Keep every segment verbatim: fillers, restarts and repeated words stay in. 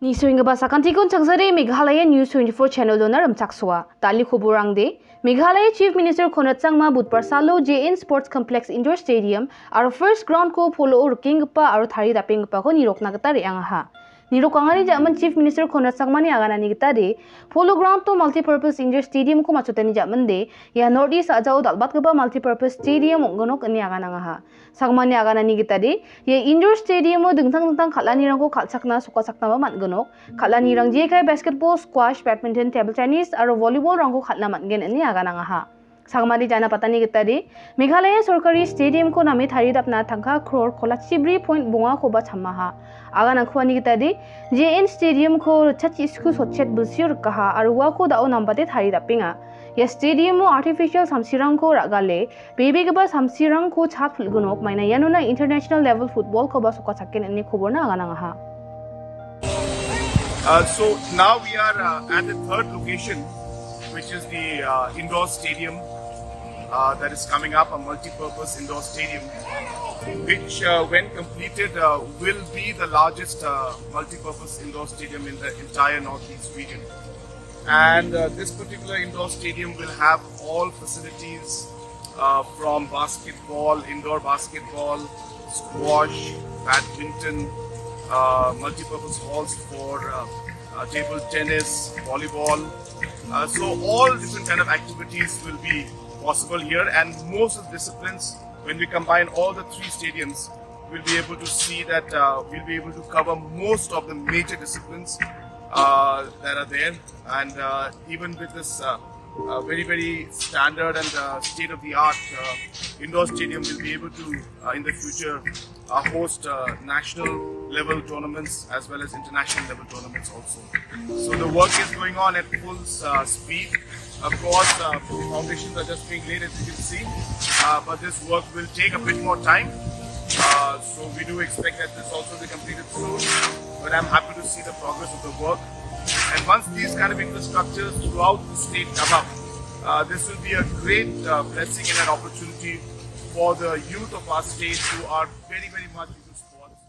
Nisuenggipa sakantikon changsare Meghalaya News twenty-four channel-ona rimchaksoa. Dal·ni koborangde, Meghalaya Chief Minister Conrad Sangma Budbar salo J N Sports Complex Indoor Stadium aro First Ground-ko polo-o rikenggipa aro tarie dapenggipako nirokna gita re·angaha. Nirokangani ja·man Chief Minister Conrad Sangmani aganani gita de, Polo Ground-o Multipurpose Indoor Stadium-ko matchotani ja·mande, ia North East a·jao dal·batgipa Multipurpose Stadium ong·gnok ine aganangaha. Sangmani aganani gita de, ia indoor stadium-o dingtang dingtang kal·anirangko kal·chakna sokachaknaba man·gnok. Kal·anirang jekai basketball, squash, badminton, table tennis aro volleyball-rangko kal·na man·gen ine aganangaha. Sangmani jana patani gita de, Meghalaya sorkari stadium-ko name tarie dapna tangka crore kolachibri point bongakoba chamaha. Aganangkuani gita de, J N Stadium-ko ritchachisku sotchet bilsio rikaha aro uako da·o nambate tarie dapenga. Ia stadium-o artificial samsirangko ra·gale, bebegipa samsirangko chat pil·gnok, maina ianona international level football-koba sokachakgen ine koborna aganangaha. Uh, so now we are, uh, at the third location, which is the, uh, indoor stadium, uh, that is coming up, a multi-purpose indoor stadium, which, uh, when completed, uh, will be the largest, uh, multi-purpose indoor stadium in the entire Northeast region. And, uh, this particular indoor stadium will have all facilities, uh, from basketball, indoor basketball, squash, badminton, uh, multipurpose halls for, uh, uh, table tennis, volleyball. Uh, so all different kind of activities will be possible here, and most of the disciplines, when we combine all the three stadiums, we'll be able to see that, uh, we'll be able to cover most of the major disciplines, uh, that are there. And, uh, even with this, uh, uh, very, very standard and, uh, state-of-the-art, uh, indoor stadium, we'll be able to, uh, in the future, uh, host, uh, national level tournaments as well as international level tournaments also. So the work is going on at full, uh, speed. Of course, uh, the foundations are just being laid, as you can see, uh, but this work will take a bit more time. Uh, so we do expect that this also be completed soon. But I'm happy to see the progress of the work. And once these kind of infrastructures throughout the state come up, uh, this will be a great, uh, blessing and an opportunity for the youth of our state who are very, very much into sports.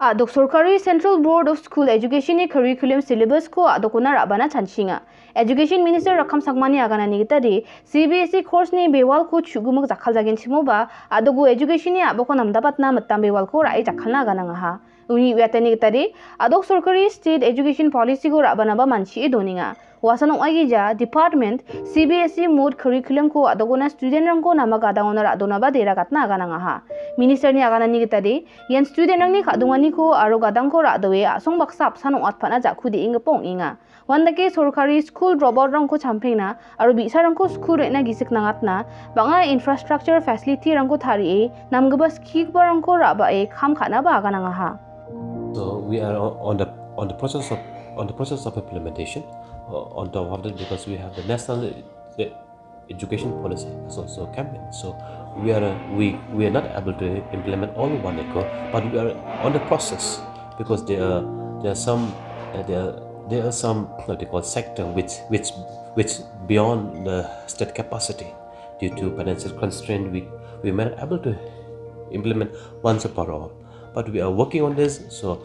A·dok sorkari Central Board of School Education-ni curriculum syllabus-ko a·dokona ra·bana chanchinga. Education Minister Rakkam Sangmani aganani gita de, C B S E course-ni bewalko chu·gimik jakkaljagenchimoba, a·dogo education-ni a·boko namdapatna mitam bewalko ra·e jakkalna aganangaha. Uni uiatani gita de, a·dok sorkari state education policy-ko ra·banaba manchie donenga. Uasan ong·aigija department C B S E mode curriculum-ko a·dogona student-rangko nama gadangona ra·donaba dera gatna aganangaha. Minister-ni aganani gita de, ian student-rangni ka·donganiko aro gadangko ra·doe a·song baksa apsan ong·atpana ja·ku de·enggipa ong·enga. Uandake sorkari school dropout-rangko champengna aro bi·sarangko school re·na gisik nangatna bang·a infrastructure facility-rangko tarie namgipa skigiparangko ra·bae kam ka·naba aganangaha. So we are o-, on the, on the process of, on the process of implementation. Uh, on top of that, because we have the national, uh, education policy has also come in. So we are, uh, we, we are not able to implement all one acre, but we are on the process because there are, there are some, uh, there are, there are some what they call sector which, which, which beyond the state capacity due to financial constraint, we, we may not able to implement once and for all. But we are working on this, so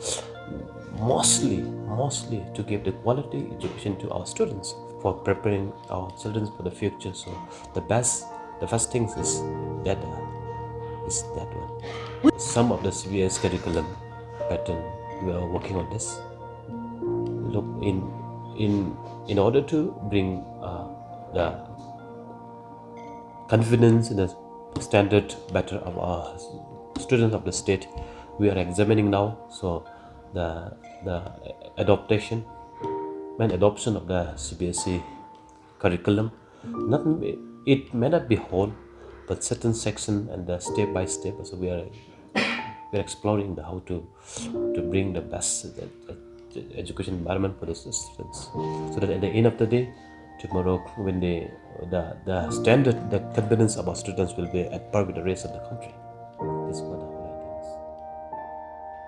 mostly, mostly to give the quality education to our students for preparing our children for the future. So the best, the first things is that, uh, is that one. Some of the C B S curriculum pattern, we are working on this. Look, in, in, in order to bring, uh, the confidence in the standard better of our students of the state, we are examining now. So the, the adaptation and adoption of the C B S E curriculum, not, it may not be whole, but certain section and the step by step. So we are, we are exploring the how to, to bring the best, uh, uh, education environment for the students, so that at the end of the day, tomorrow when they, the, the standard, the confidence of our students will be at par with the rest of the country. This is what our idea is.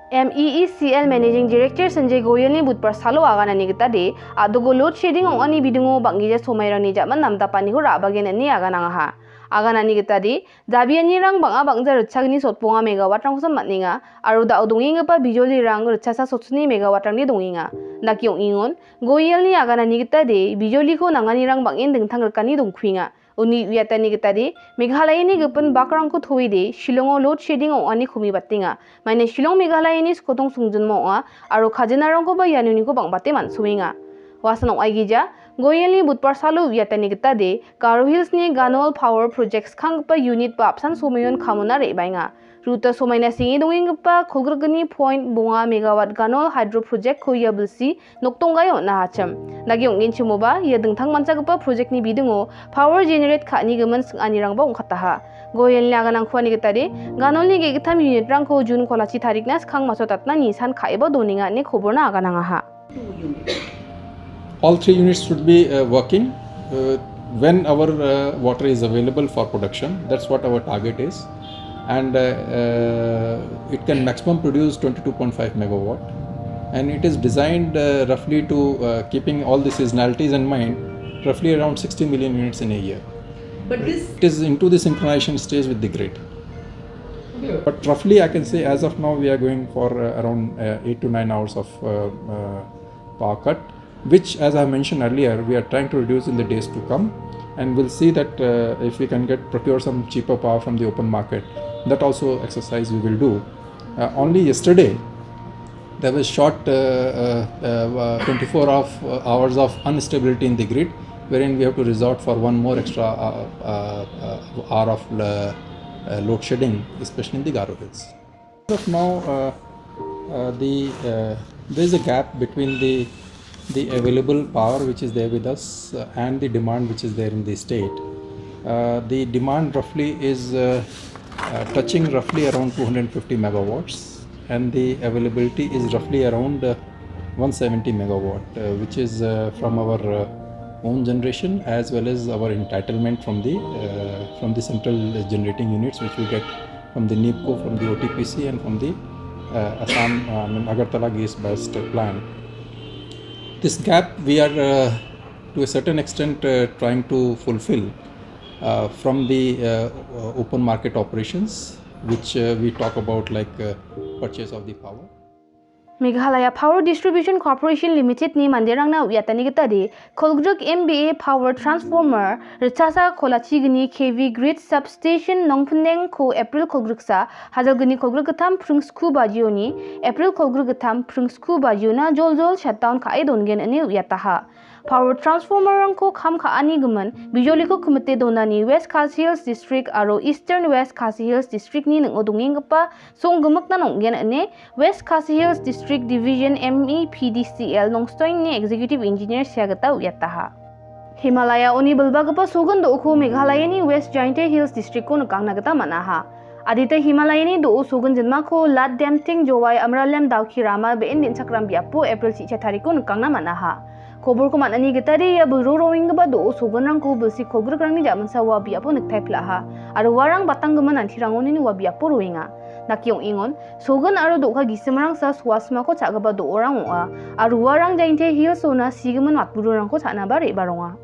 M E E C L Managing Director Sanjay Goyalni Budbar salo aganani gita de, a·dogo load shedding ong·ani bidingo bang·gija somairangni ja·man namdapaniko ra·bagen ine aganangaha. Aganani gitade, dabianirang bang·a bang·ja ritchagni sotbonga megawatt-rangkosan man·enga, aro da·o dongenggipa bijolirang ritchasa sotchini megawatt-rangde dongenga. Dake ong·engon, Goyalni aganani gitade, bijoliko nanganirang bang·en dingtang rikani dongkuenga. Uni uiatani gitade, Meghalayani gipin bakrangko toede, Shillongo load shedding ong·ani komibatenga. Maina Shillong Meghalayani skotong songjinma ong·a, aro kajinarangkoba ianoniko bang·bate man·soenga. Uasan ong·aigija, Goyalni Budbar salo uiatani gitade, Garo Hillsni Ganol Power Project skanggipa unit ba apsan somoion kamona re·baenga. Ruta somaina senge dongenggipa kolgrikgni point bonga megawatt Ganol Hydro Project-ko ia bilsi nokdonggaio on·ahachim. Dake ong·genchimoba, ia dingtang manchagipa project-ni bidingo power generate ka·ani gimin sing·anirangba ong·kataha. Goyalni aganangko ani gitade, Ganolni ge·gittam unit-rangko June kolachi tarikna skang masotatna nisan ka·eba donenga ine koborna aganangaha. All three units should be uh, working uh, when our uh, water is available for production. That's what our target is. And uh, uh, it can maximum produce twenty-two point five megawatt. And it is designed uh, roughly to uh, keeping all the seasonalities in mind, roughly around sixty million units in a year. But this It is into the synchronization stage with the grid. Okay. But roughly, I can say as of now, we are going for uh, around uh, eight to nine hours of uh, uh, power cut, which, as I mentioned earlier, we are trying to reduce in the days to come. And we'll see that uh, if we can get procure some cheaper power from the open market, that also exercise we will do. Uh, only yesterday, there was short uh, uh, uh, uh, twenty-four of, uh, hours of instability in the grid, wherein we have to resort for one more extra uh, uh, uh, hour of uh, uh, load shedding, especially in the Garo Hills. As of now, uh, uh, the uh, there is a gap between the the available power which is there with us uh, and the demand which is there in the state. Uh, the demand roughly is uh, uh, touching roughly around two hundred fifty megawatts, and the availability is roughly around uh, one seventy megawatt, uh, which is uh, from our uh, own generation as well as our entitlement from the uh, from the central generating units which we get from the NEEPCO, from the O T P C, and from the uh, Assam, uh, I mean, Agartala gas-based plant. This gap we are, uh, to a certain extent, uh, trying to fulfill uh, from the uh, uh, open market operations, which uh, we talk about like uh, purchase of the power. Meghalaya Power Distribution Corporation Limited-ni manderangna uiatani gitade, kolgrik M V A Power Transformer, ritchasa kolachigni K V Grid Substation Nongpindengko April kolgriksa, hajalgni kolgrikgittam pringsku bajioni, April kolgrikgittam pringsku bajiona joljol shutdown ka·e dongen ine uiataha. Power transformer-rangko kam ka·ani gimin, bijoliko kimite donani West Khasi Hills District aro Eastern West Khasi Hills District-ni ning·o dongenggipa songgimiknan ong·gen ine West Khasi Hills District Division M E P D C L Nongstoin-ni Executive Engineer sea gita uiataha. Himalaya-oni bilbagipa sogon do·oko Meghalayani West Jaintia Hills District-ko nikangna gita man·aha. Adita Himalayani do·o sogon jinmako Ladakh, Demting, Jowai, Amralem, Dawki, Rama be·en den·chakram biapo April chi-, cha tariko nikangna man·aha. Koborko man·ani gitade ia bilro rowenggipa do·o sogonrangko bilsi kolgrikrangni jaminsa ua biapo niktaipil·aha. Aro uarang batanggimin antirangoni ua biapo roenga. Dake ong·engon, sogon aro do·ga gisimrangsa suasmako cha·gipa do·orang ong·a. Aro uarang Jaintia Hills-ona sigimin matbururangko cha·naba re·baronga.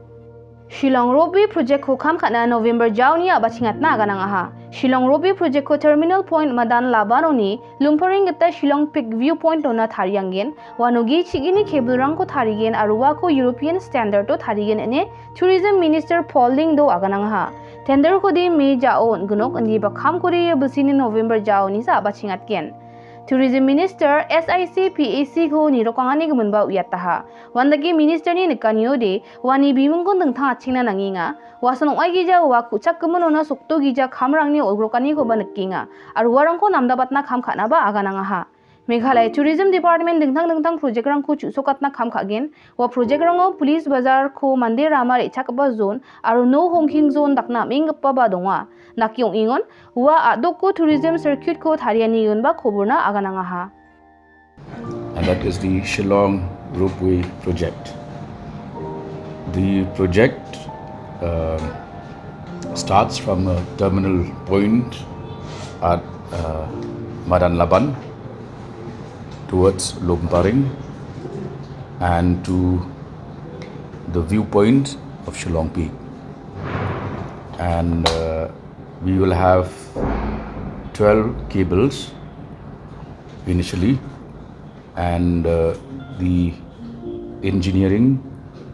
Shillong Ropeway Project-ko kam ka·na November jaoni a·bachengatna aganangaha. Shillong Ropeway Project-ko Terminal Point Madan Laban-oni Lumpering gita Shillong Peak Viewpoint-ona tariangen, uano ge chigini cable-rangko tarigen aro uako European Standard-o tarigen ine Tourism Minister Paul Lyngdoh aganangaha. Tender-kode May jao on·ginok indiba kamkode ia bilsini November jaonisa a·bachengatgen. Tourism Minister S I C P A C-ko nirokangani giminba uiataha. Uandake Minister-ni nikaniode, uani bimingkon dingtang atchengna nangenga. Uasan ong·aigija ua ku·chakgimin ona sokdogija kamrangni olgrokanikoba nikenga. Aro uarangko namdabatna kam ka·naba aganangaha. Meghalaya Tourism Department dingtang dingtang project-rangko chu·sokatna kam ka·gen. Ua project-rango police bazar-ko mande rama re·chakgipa zone aro no honking zone dakna am·enggipaba donga. Dake ong·engon, ua a·doko tourism circuit-ko tarianigiminba koborna aganangaha. And that is the Shillong Ropeway Project. The project uh, starts from a terminal point at uh, Madan Laban towards Lumpering and to the viewpoint of Shillong Peak. And uh, we will have twelve cables initially, and uh, the engineering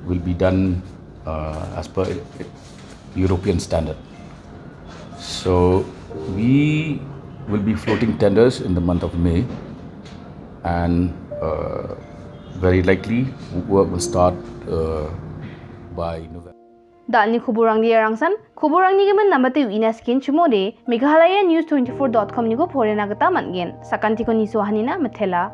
will be done uh, as per European standard. So we will be floating tenders in the month of May, and uh, very likely work will start uh, by November. Da·alni koborangde iarangsan, koborangni gimin nambate uina skenchimode, Meghalaya News twenty-four dot com niko porena gita man·gen. Sakantiko nisoahanina mitela.